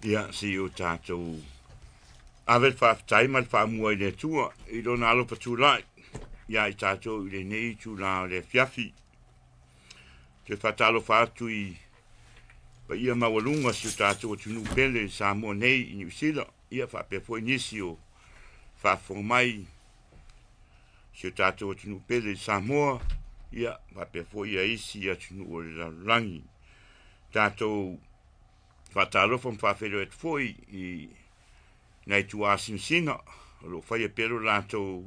Ia, se i o tatou ave le faafetai ma le faamua i le Atua i Lona alofa tulai ia i tatou i lenei itula o le afiafi. Toe faatalofa atu i paia maualuga o si o tatou atunuu pele i Samoa nei i Niu Sila, ia faapea foi nisi o faafofoga mai si o tatou atunuu pele i Samoa, ia faapea foi ia isi atunuu o le lalolagi. Tatou faatalofa ma faafeiloai atu foi i nai tuaasinasina o lo o faia pea lo latou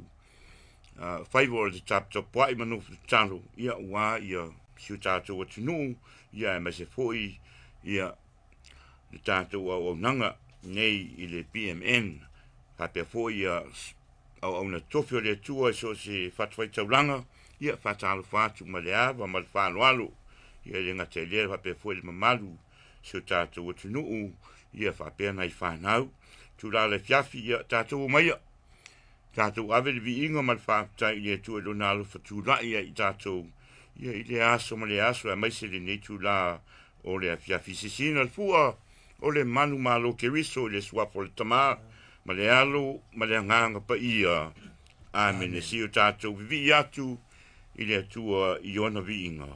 faiva o le taputapuai ma nofo tatalo, ia ua ia si o tatou atunuu, ia aemaise foi ia le tatou auaunaga nei i le PMN, faapea foi ia auauna tofi o le Atua i so o se fatafaitaulaga, ia faatalofa atu ma le ava ma le faaaloalo, ia e le gata i lea faapea foi le mamalu si o tatou atunuu, ia faapea nai fanau. Tula le afiafi, ia tatou omaia, tatou ave le viiga ma le faafetai i le Atua i Lona alofa tulai ia i tatou, ia i lea aso ma lea aso, aemaise lenei itula o le afiafi. Sisina le fua o le manumalo Keriso i le suafa o le Tama ma le Alo ma le Agaga Paia. Amene. Se i o tatou vivii atu i le Atua i ona viiga.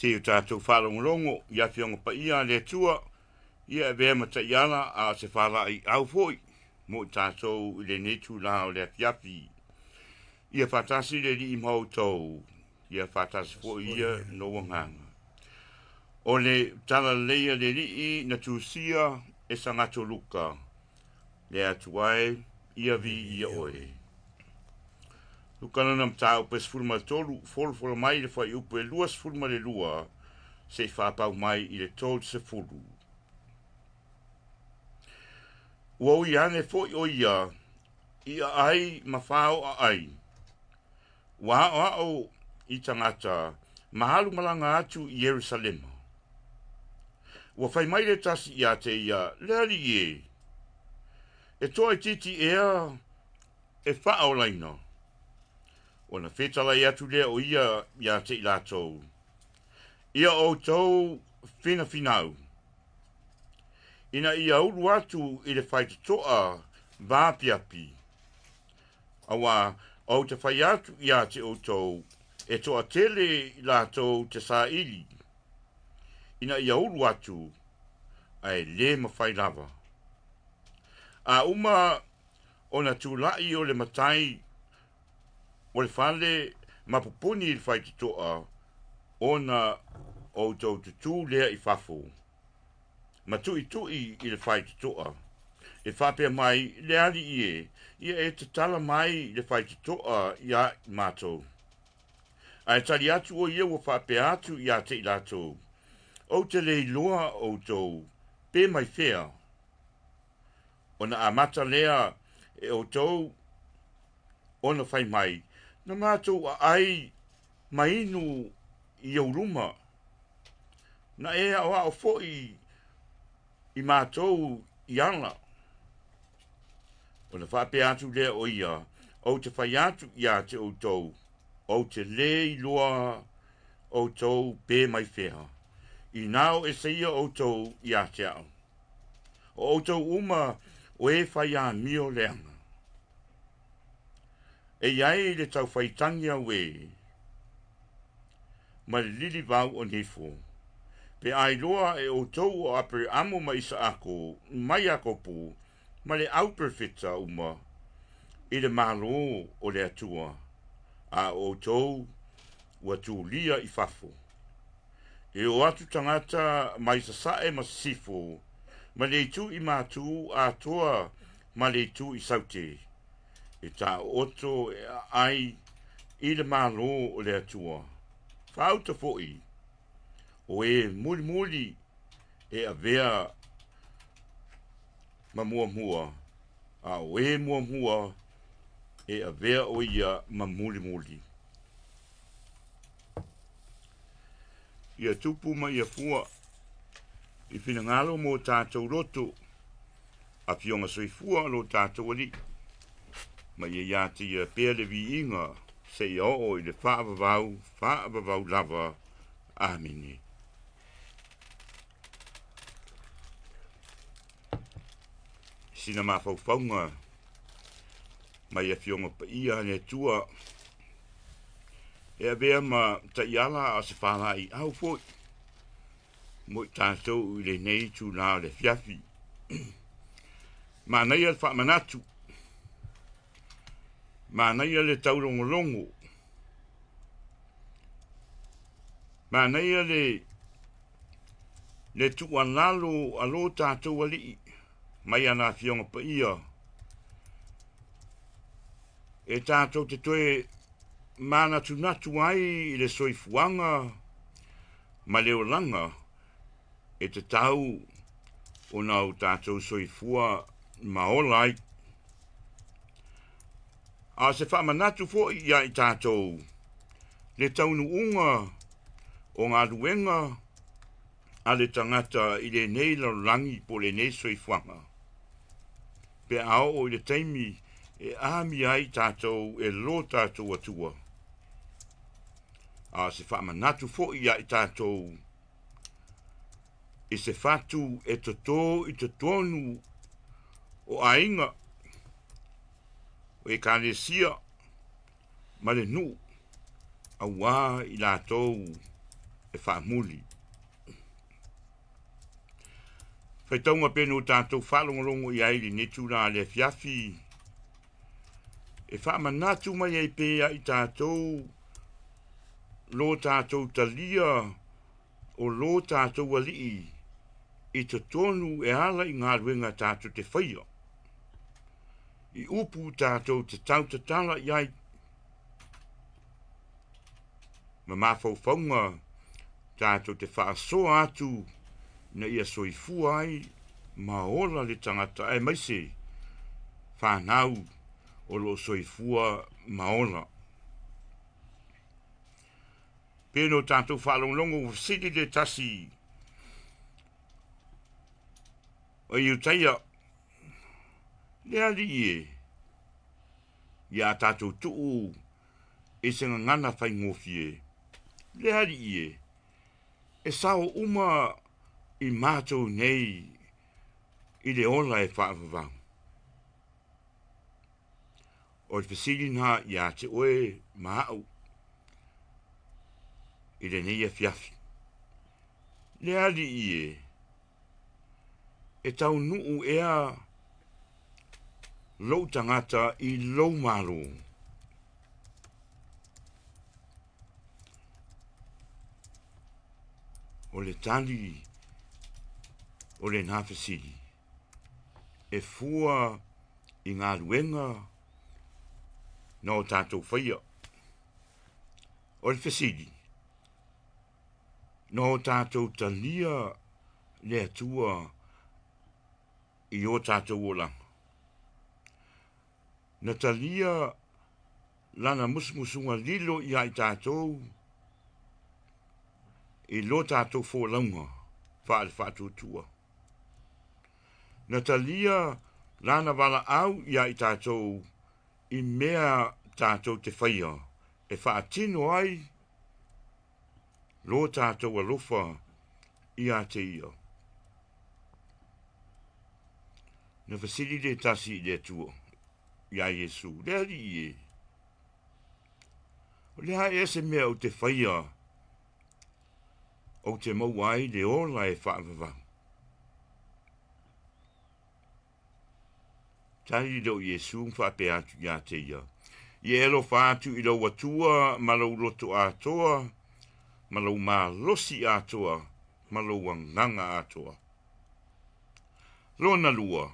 Se i o tatou faalogologo i Afioga Paia a le Atua, ia e avea ma taiala a o se faalaeiau foi mo i tatou i lenei itula o le afiafi. Ia faatasi le Alii ma outou, ia faatasi foi ia lou agaga. O le talalelei a le Alii na tusia e Sagato Luka, le Atua e, ia viia oe. Luka lana mataupu e 13, folafola mai le fuaiupu e 22 seia faapau mai i le 30. Ua ui ane foi o ia i aai ma faoa ai, ua aoao i tagata ma alu malaga atu i Ierusalema. Ua fai mai le tasi ia te ia, Le Alii e, e toaitiiti ea e faaolaina. Ona fetalai atu lea o ia iā te i latou, Ia outou finafinau, ina ia ulu atu i le faitotoa vaapiapi, auā ou te fai atu iā te outou, e toatele i latou te saili, ina ia ulu atu, ae lē mafai lava. A uma ona tula'i o le matai o le fale ma pupuni i le faitotoa, ona outou tutū lea i fafo, ma tu'itu'i i le faitotoa, e faapea mai, Le Alii e, ia e tatala mai le faitotoa iā matou. Ae tali atu o ia ua faapea atu iā te i latou, Ou te le iloa outou pe mai fea. Ona amata lea e outou ona fai mai, Na matou aai ma inu i ou luma, na e aoao foi i matou i ala. Ona faapea atu lea o ia, Ou te fai atu iā te outou, ou te lē iloa outou pe mai fea, inā o ese ia outou iā te au. O outou uma o e fai amio leaga. E i ai le taufaitagi auē ma le lilivau o nifo, pe a iloa e outou o Apereamo ma Isaako ma Iakopo ma le au perofeta uma i le Malo o le Atua, a o outou ua tulia i fafo. E o atu tagata mai sasae ma sisifo, ma le itu i Matū atoa ma le itu i Saute, e taooto e aai i le Malo o le Atua. Faauta foi, o e mulimuli e avea ma muamua, a o e muamua e avea o ia ma mulimuli. Ia tupu ma ia fua i finagalo mo tatou loto, Afioga soifua o lo tatou Alii, ma ia iā te ia pea le viiga seia oo i le faavavau, faavavau lava. Amene. Sina mafaufauga mai Afioga Paia a le Atua e avea ma taiala a o se falaiau foi mo i tatou i lenei itulā o le afiafi. Manaia le faamanatu, manaia le taulogologo, manaia le le tuualalo a lo tatou Alii mai ana Afioga Paia e tatou te toe manatunatu ai i le soifuaga ma le olaga e tatau ona o tatou soifua ma ola ai. A o se faamanatu foi iā i tatou le taunuuga o galuega a le tagata i lenei lalolagi po o lenei soifuaga, pe a oo i le taimi e amia ai tatou e lo tatou Atua. A o se faamanatu foi iā i tatou i se fatu e totō i totonu o aiga, o Ekalesia ma le nuu, auā i latou e faamuli. Faitauga pei ona tatou faalogologo i ai i lenei itulā i le afiafi, e faamanatu mai ai pea i tatou lo tatou talia o lo tatou Alii i totonu e ala i galuega tatou te faia, i upu tatou te tautatala i ai, ma mafaufauga tatou te faasoa atu ina ia soifua ai ma ola le tagata aemaise fanau o lo o soifua ma ola. Pei ona tatou faalogologo ua fesili le tasi o Iutaia, Le Alii e, ia a tatou tuu i se gagana faigofie, Le Alii e, e sao uma i matou nei i le ola e faavavau. O le fesili lena ia te oe ma au i lenei afiafi. Le Alii e, e taunuu ea lou tagata i lou Malo? O le tali o lena fesili, e fua i galuega na o tatou faia. O le fesili, na o tatou talia le Atua i o tatou olaga? Na talia lana musumusuga lilo ia i tatou i lo tatou folauga faale-faatuatua. Na talia lana valaau ia i tatou i mea tatou te faia e faatino ai lo tatou alofa ia te ia. Na fesili le tasi i le Atua iā Iesu, Le Alii e, o le a ea se mea ou te faia ou te maua ai le ola e faavavau? Tali lea o Iesu ma faapea atu ia te ia, Ia e alofa atu i lou Atua ma lou loto atoa, ma lou malosi atoa, ma lou agaga atoa. Lona lua,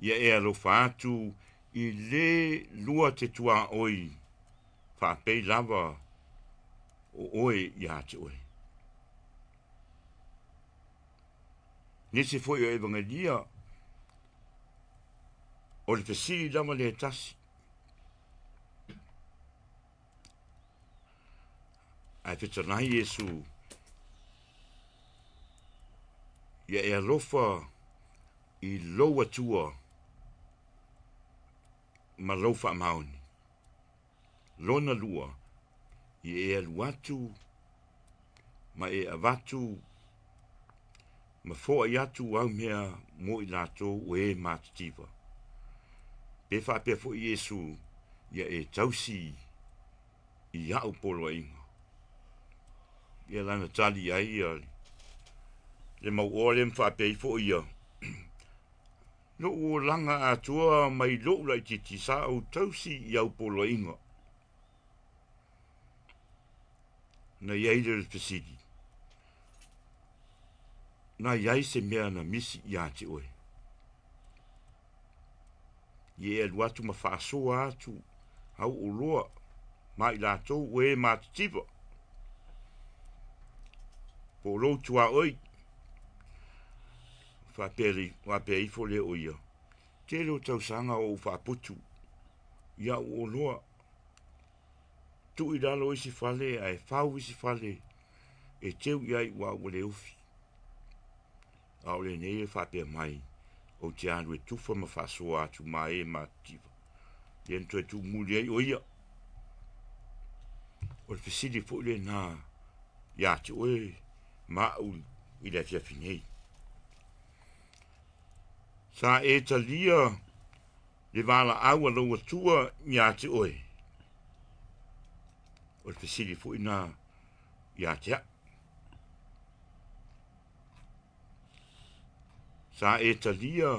ia e alofa atu i le lua te tuaoi faapei lava o oe ia te oe. Nisi foi o Evagelia, o le fesili lava lea e tasi. Ae fetalai Iesu, ia e alofa i lou Atua ma lou faamaoni. Lona lua, ia e alu atu ma e avatu ma foai atu au mea mo i latou o e matitiva. Pe faapea foi Iesu, ia e tausi i a'u poloaiga. Ia lana tali i ai ia le mauoa lea ma faapea ifo ia, Lo'u olaga atoa mai lo'u laitiiti sa ou tausi i au poloaiga. Na i ai lea o le fesili, Na i ai se mea na misi ia te oe? Ia e alu atu ma faasoa atu au oloa ma i latou o e matitiva, po o lou tuaoi. Faapea ifo lea o ia, Tele o tausaga o ou faaputu i au oloa, tuu i lalo isi fale ae fau isi fale e teu i ai ua ua le ufi. A o lenei e faapea mai, ou te alu e tufa ma faasoa atu ma e matitiva. Lea na toe tuumuli ai o ia. O le fesili foi lena ia te oe ma au i le afiafi nei. Sa e talia le valaau a lou Atua ia te oe. O le fesili foi na ia te au. Sa e talia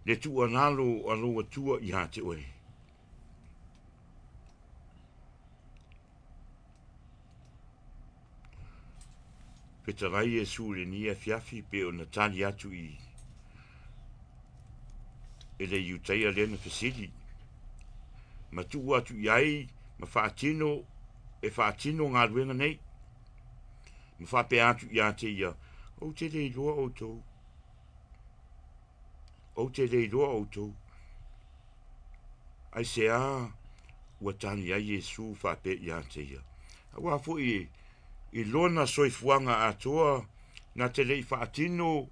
le tuualalo a lou Atua ia te oe. Fetalai Iesu i lenei afiafi pe ona tali atu i e le Iutaia lea na fesili ma tuu atu i ai ma faatino e faatino galuega nei ma faapea atu ia te ia, Ou te le iloa outou. Ou te le iloa outou. Aisea ua tali ai Iesu faapea ia te ia? Aua foi i lona soifuaga atoa na te le i faatino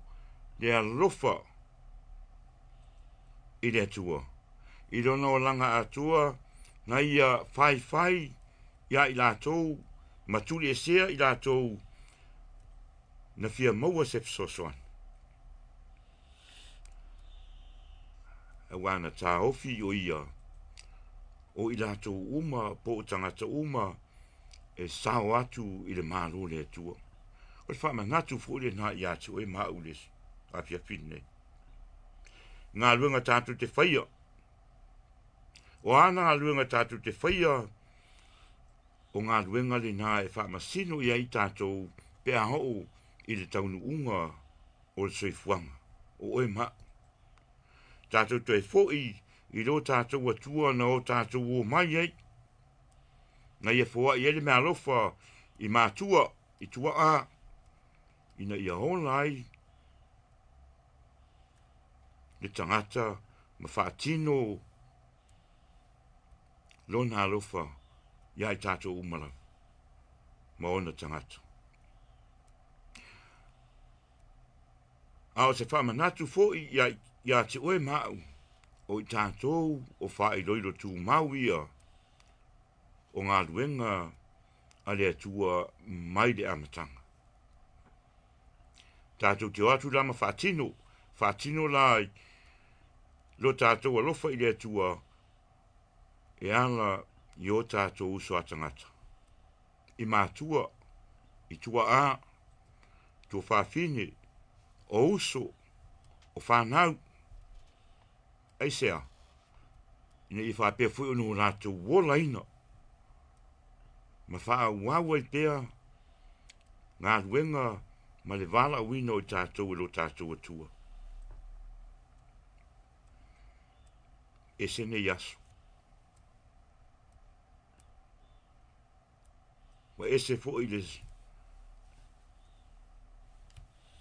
le alofa i le Atua. I lona olaga atoa Na ia faifai ia i latou ma tuliesea i latou na fia maua se fesoasoani. Auā na taofi o ia o i latou uma po o tagata uma e sao atu i le Malo o le Atua. O le faamanatu foi lenā ia te oe ma au i le afiafi lenei. Galuega tatou te faia. O a ana galuega tatou te faia, o galuega lenā e faamasino i ai tatou pe a oo i le taunuuga o le soifuaga o oe ma au. Tatou toe foi i lo tatou Atua na o tatou o mai ai, na ia foai ai le meaalofa i matua, i tuaa, ina ia ola ai le tagata ma faatino lona alofa ia i tatou uma lava ma ona tagata. A o se faamanatu foi ia, ia te oe ma au, o i tatou o faailoilo tumau ia o galuega a le Atua mai le amataga. Tatou te o atu la ma faatino, faatino la lo tatou alofa i le Atua e ala i o tatou uso a tagata, i matua, i tuaa, tuafafine, o uso, o fanau. Aisea? Ina ia faapea foi ona o latou olaina ma faaauau ai pea galuega ma le valaauina o i tatou e lo tatou Atua. Ese nei aso. Ua ese foi le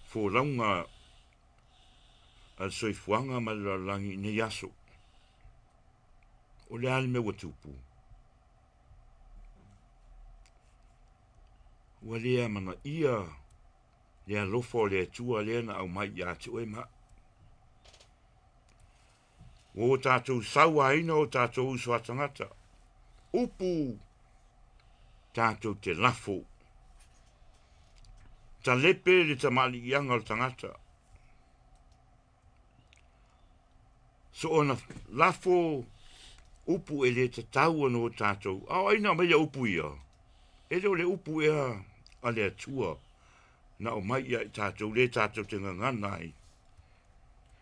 folauga a le soifuaga ma le lalolagi i nei aso. O le a le mea ua tupu? Ua le amanaia le alofa o le Atua lea na aumai ia te oe ma au. Ua o tatou sauaina o tatou uso a tagata. Upu tatou te lafo. Talepe le tamaliiaga o le tagata. Soona lafo upu e le tatau ona o tatou. A o ai na aumaia upu ia? E le o le upu ea a le Atua na aumai ia i tatou lea tatou te gagana ai.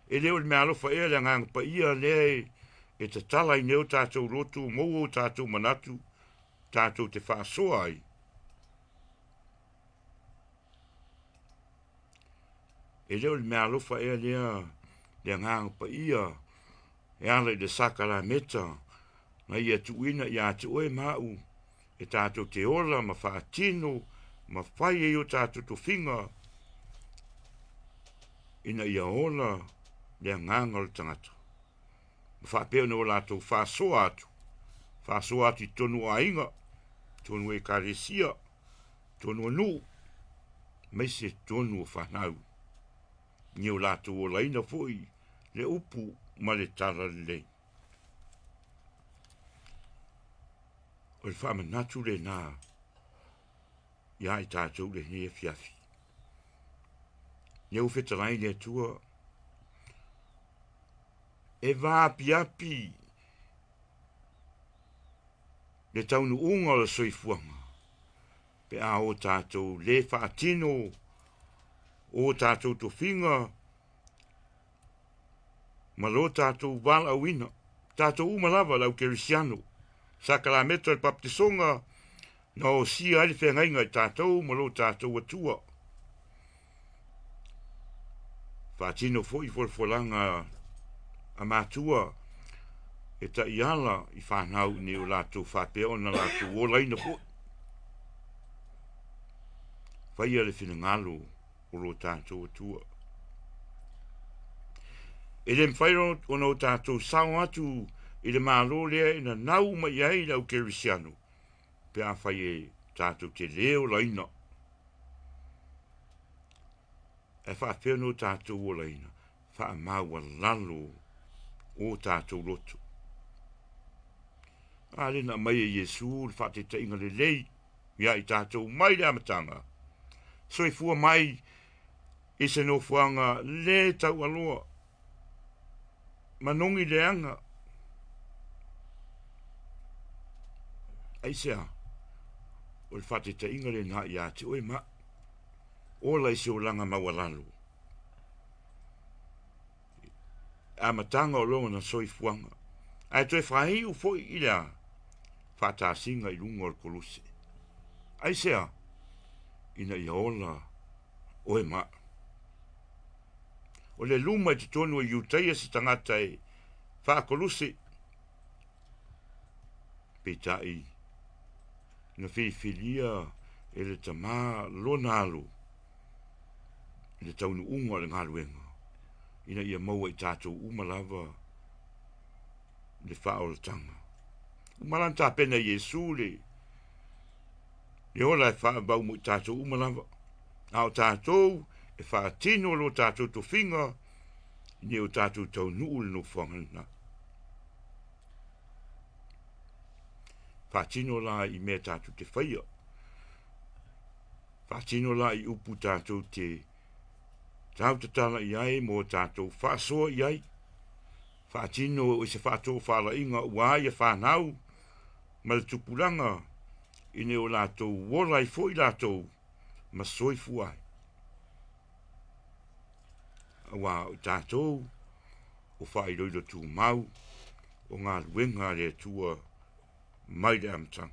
E le o le meaalofa ea le Agaga Paia lea e tatala ai nei o tatou loto, maua o tatou manatu, tatou te faasoa ai. E le o le meaalofa ea lea le Agaga Paia e ala i le sakalameta na ia tuuina ia te oe ma au e tatou te ola ma faatino ma fai ai o tatou tofiga ina ia ola le agaga o le tagata ma faapea ona o latou faasoa atu, faasoa atu i totonu o aiga, totonu o ekalesia, totonu o nuu, aemaise totonu o fanau, ni o latou olaina foi le upu ma le tala lelei. O le faamanatu lenā ia i tatou i lenei afiafi. Lea ua fetalai le Atua e vaapiapi le taunuuga o le soifuaga pe a o tatou le faatino o tatou tofiga ma lo tatou valaauina, tatou uma lava le au kerisiano, sakalameta o le papatisoga na osia ai le feagaiga i tatou ma lo tatou Atua. Faatino foi folafolaga a matua e taiala i fanau nei o latou faapea ona latou olaina foi. Faia le finagalo o lo tatou Atua. E le mafai ona o tatou sao atu i le Malo lea e nanau uma i ai le au kerisiano pe afai e tatou te le olaina. Ae faapefea ona o tatou olaina? Faamaualalo o tatou loto. A lea na aumai e Iesu le faataitaiga lelei ia i tatou mai le amataga. Soifua mai i se nofoaga le taualoa, manogi leaga. Aisea? O le faataitaiga lena ia te oe ma ola i se olaga maualalo. Amataga o lona soifuaga, ae toe faaiu foi i le a? Faatasiga i luga o le koluse. Aisea? Ina ia ola oe ma. O le luma i totonu o Iutaia se tagata e faakoluse, peitai na filifilia e le Tama lona alo i le taunuuga o le galuega, ina ia maua i tatou uma lava le faaolataga. Uma la ona tapena e Iesu le ola e faavau mo i tatou uma lava, a o tatou e faatino lo tatou tofiga ina ia o tatou taunuu le nofoaga lena. Faatino la i mea tatou te faia, faatino la i upu tatou te tautatala i ai mo tatou faasoa i ai, faatino i se faatofalaiga ua ia fanau ma le tupulaga ina ia o latou ola ai foi latou ma soifua ai. Aua o tatou o faailoilo tumau o galuega a le Atua mai le amataga.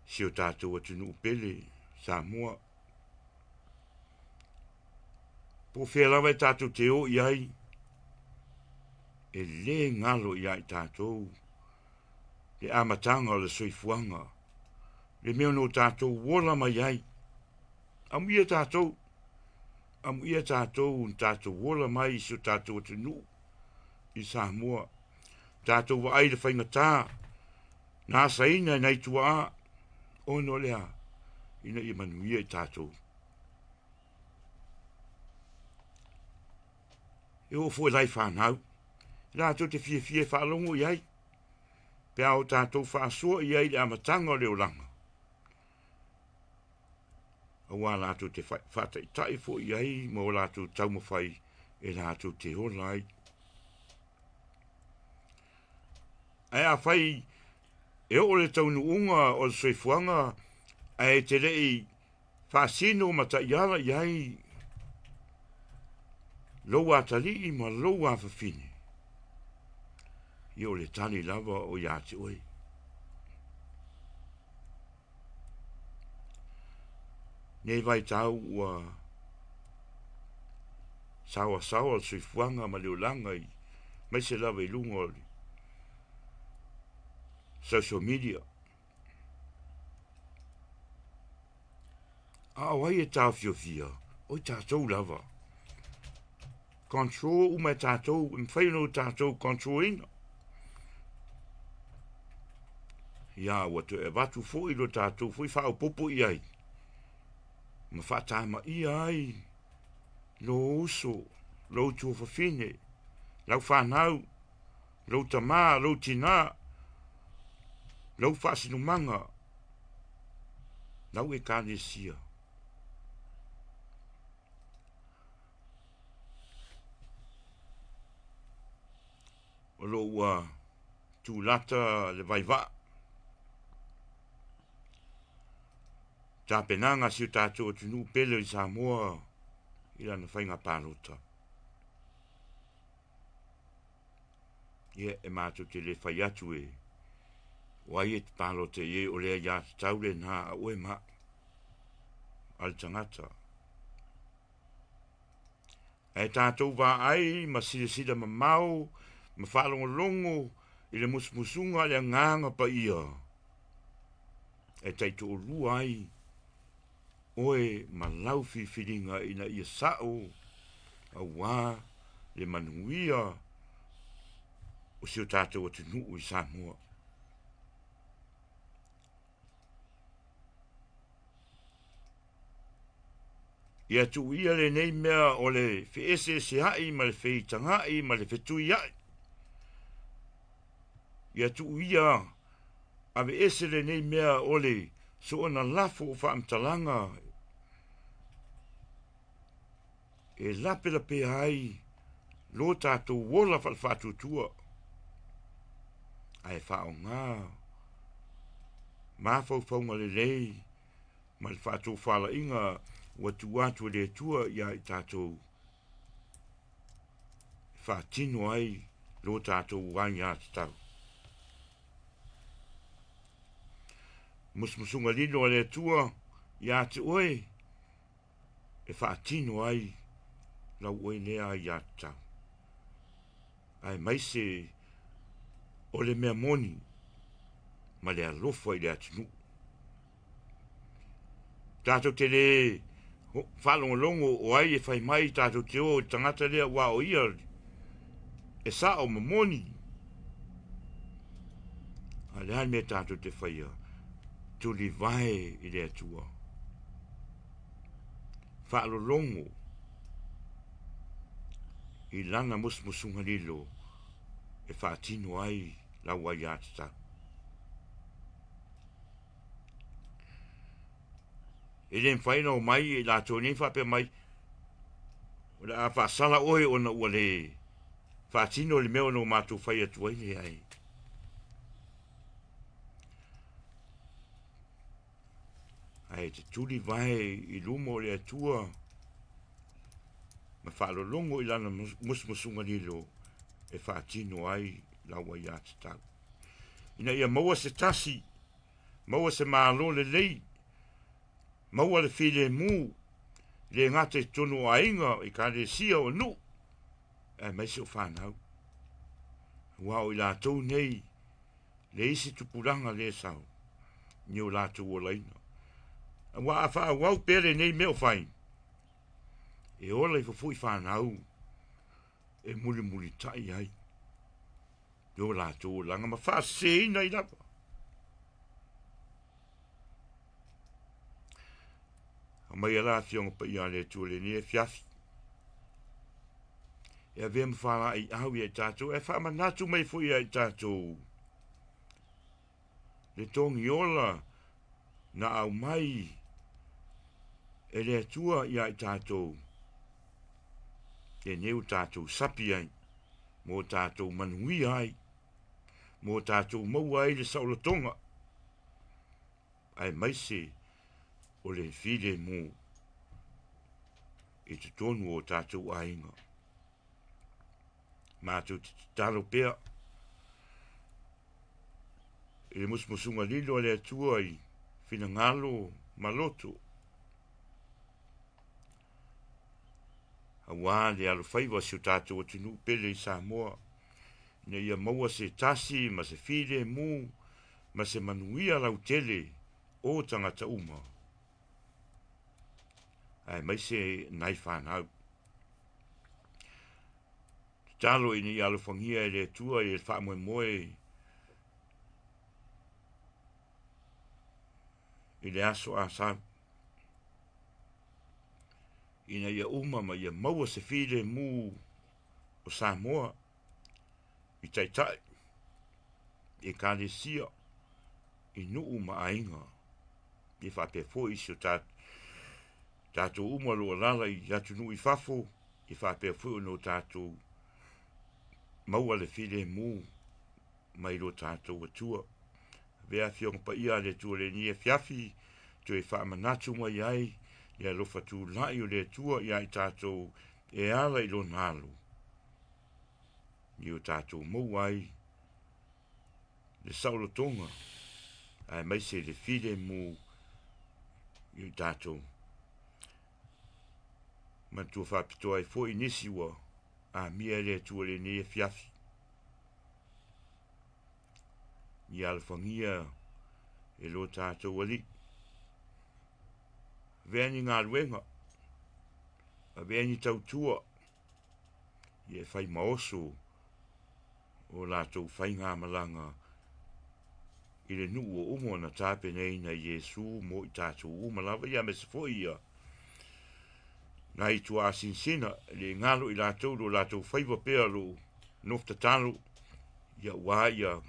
Si o tatou atunuu pele, Samoa, po o fea lava e tatou te o i ai, e lē galo ia i tatou le amataga o le soifuaga, le mea na o tatou ola mai ai. Amuia tatou, amuia tatou na tatou ola mai i si o tatou atunuu i Samoa. Tatou vaai i le faigata na asaina e nai tuaa, ona o le a? Ina ia manuia i tatou. E oo foi lai fanau, latou te fiafia e faalogo i ai, pe a o tatou faasoa i ai i le amataga o le olaga. Aua latou te faataitai foi i ai ma o latou taumafai e latou te ola ai. Ae afai e oo le taunuuga o le soifuaga ae te le i faasino ma taiala i ai lou atalii ma lou afafine, ia o le tali lava o ia te oe. Nei vaitau ua saoasaoa le soifuaga ma le olaga i maise lava i luga o le social media. A o ai e taofiofia? O i tatou lava. Control uma e tatou, e mafai ona o tatou control ina. Ia, ua toe avatu foi lo tatou foi faaopoopo i ai, ma faatamaia ai lo uso, lou tuafafine, lau fanau, lou tamā, lou tinā, lou faasinumaga, lau ekalesia. O lo o ua tulata le vaivaa. Tapenaga a si o tatou atunuu pele i Samoa i lana faiga palota. Ia, e matou te le fai atu e o ai e te palota i ai, o le aiatatau lena a oe ma a le tagata. Ae tatou vaai ma silasila mamao ma faalogologo i le musumusuga a le Agaga Paia e taitoalua ai oe ma lau filifiliga ina ia sao aua le manuia o si o tatou atunuu i Samoa. Ia tuuia lenei mea o le feeseesea'i ma le feitaga'i ma le fetuia'i. Ia tuuia aveese lenei mea o le soona lafo o faamatalaga e lapelapea ai lo tatou ola faalefaatuatua ae faaaoga mafaufauga lelei ma le faatofalaiga ua tuu atu e le Atua ia i tatou e faatino ai lo tatou aiatatau. Musumusuga lilo a le Atua ia te oe e faatino ai lau oe lea aiatatau. Aemaise o le mea moni ma le alofa i le atunuu. Tatou te le faalogologo o ai e fai mai tatou te o i le tagata lea aua o ia e sao ma moni. A o le a le mea tatou te faia? Tulivae i le Atua. Faalologo i lana musumusuga lilo e faatino ai lau aiatatau. E le mafai ona omai i latou nei faapea mai, o le a faasala oe ona ua le faatino le mea ona o matou fai atu ai, leai. Ae te tuli vae i luma o le Atua ma faalologo i lana musumusuga lilo e faatino ai lau aiatatau. Ina ia maua se tasi, maua se malo lelei, maua le filemu, le gata i totonu o aiga, ekalesia o nuu, aemaise o fanau. Aua o i latou nei, le isi tupulaga lea sau, ni o latou olaina. Aua a faaauau pea lenei mea o fai, e ola ifo foi fanau e mulimulitai ai i o latou olaga ma faaseseina ai lava. Aumaia la Afioga Paia a le Atua i lenei afiafi. E avea ma faalaeiau ia i tatou, e faamanatu mai foi ia i tatou le togiola na aumai e le Atua ia i tatou, lenei ua tatou sapi ai, mo tatou manuia ai, mo tatou maua ai le saolotoga, aemaise o le filemu i totonu o tatou aiga. Matou te tatalo pea i le musumusuga lilo a le Atua i finagalo ma loto, aua le alofaiva o si o tatou atunuu pele i Samoa, ina ia maua se tasi ma se filemu ma se manuia lautele o tagata uma, aemaise nai fanau. Tatalo ina ia alofagia e le Atua i le faamoemoe i le aso Asau, ina ia uma ma ia maua se filemu o Samoa i taitai, i ekalesia, i nuu ma aiga, ia faapea foi si o tatou uma o lo o alaala i atunuu i fafo, ia faapea foi ona o tatou maua le filemu mai lo tatou Atua. Avea Afioga Paia a le Atua i lenei afiafi, toe faamanatu mai ai le alofa tulai o le Atua ia i tatou e ala i lona alo, i o tatou maua ai le saolotoga aemaise le filemu i o tatou. Manatua faapitoa ai foi nisi ua amia e le Atua i lenei afiafi. Ia alofagia e lo tatou Alii. Avea ni galuega, avea ni tautua, ia e fai ma oso o latou faigamalaga i le nuu ua uma ona tapenaina e Iesu mo i tatou uma lava, ia aemaise foi ia Nai tuaasinasina e le galo i latou lo latou faiva pea o loo nofo tatalo ia aua ia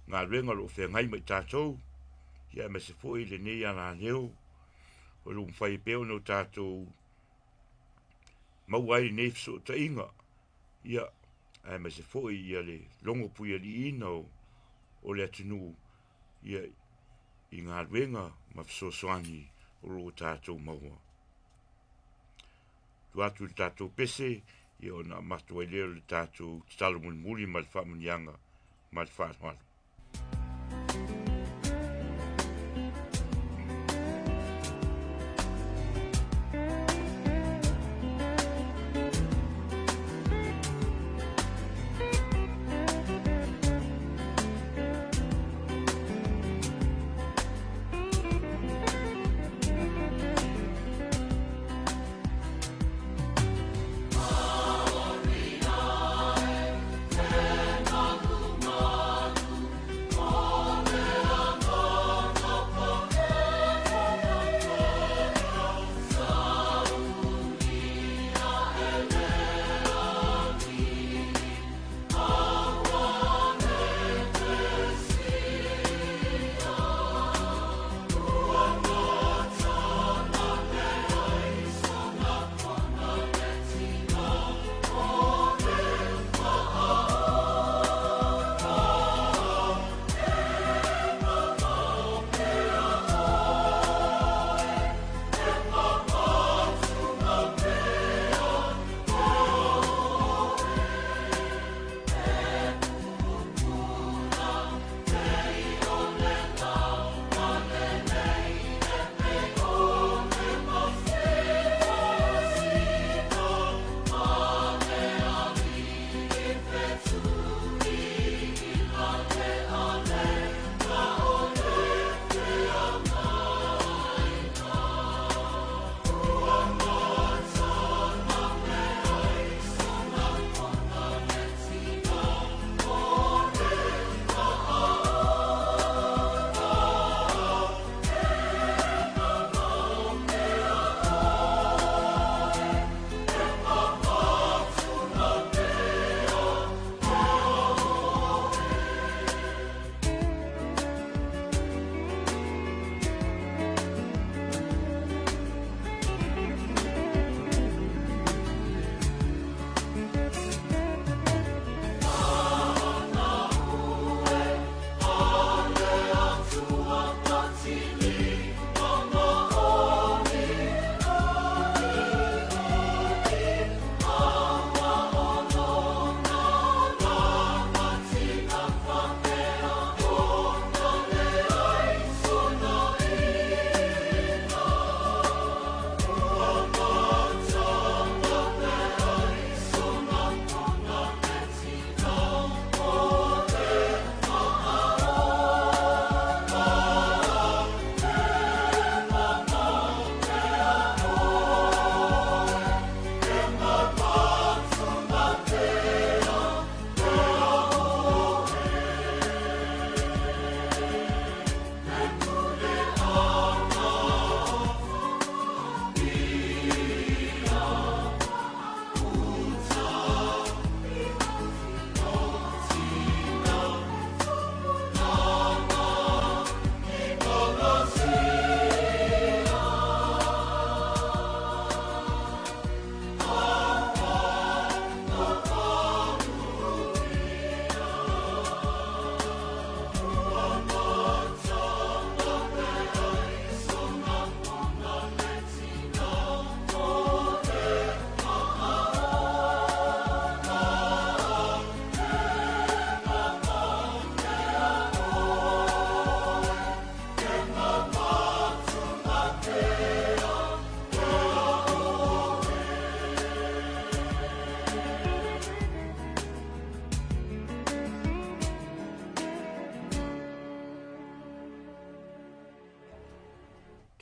galuega o loo feagai ma i tatou ia aemaise foi lenei alaleo o loo mafai ai pea ona tatou maua ai lenei fesootaiga ia aemaise foi ia le logo puialiiina o le atunuu ia i galuega ma fesoasoani o loo tatou maua. Tuu atu i le tatou pese ia ona matou ai lea o le tatou tatalo mulimuli ma le faamanuiaga ma le faaaloalo.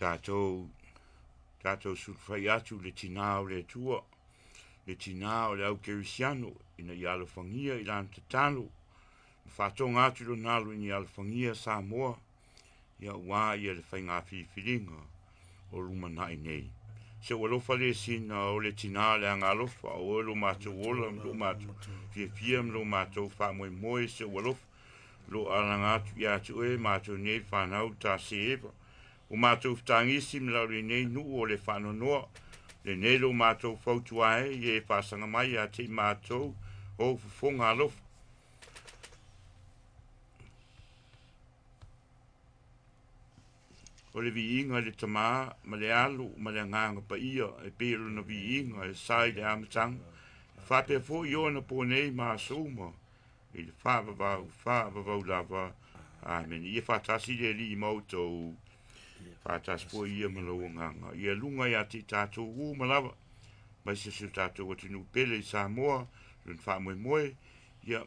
Tatou tatou sulufai atu i le Tinā o le Atua, le Tinā o le au Kerisiano, ina ia alofagia i lana tatalo, ma faatoga atu lona alo ina ia alofagia Samoa, ia aua ia le faiga filifiliga o lumanai nei. Se ua alofa le sina o le tinā le agaalofa, o oe lo matou ola ma lo matou fiafia ma lo matou faamoemoe, se ua alofa lo alaga atu ia te oe matou nei fanau ta se eva. Ua matou fetagisi ma lau lenei nuu o le faanoanoa, lenei lo matou fautua ai, ia e faasaga mai ia te i matou ou fofoga alofa. O le viiga i le Tamā ma le Alo ma le Agaga Paia, e pei o lona viiga e sa i le amataga, e faapea foi ona po nei ma aso uma, i le faavavau faavavau lava. Amene. Ia faatasi le Alii ma outou, faatasi foi ia ma lou agaga. Ia luga ia te i tatou uma lava, mai se si o tatou atunuu pele i Samoa, lona faamoemoe, ia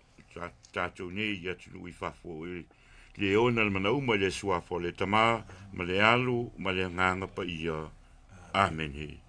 tatou nei i atunuu i fafo i le ona le manauma i le suafa o le Tamā ma le Alo ma le Agaga Paia. Amene.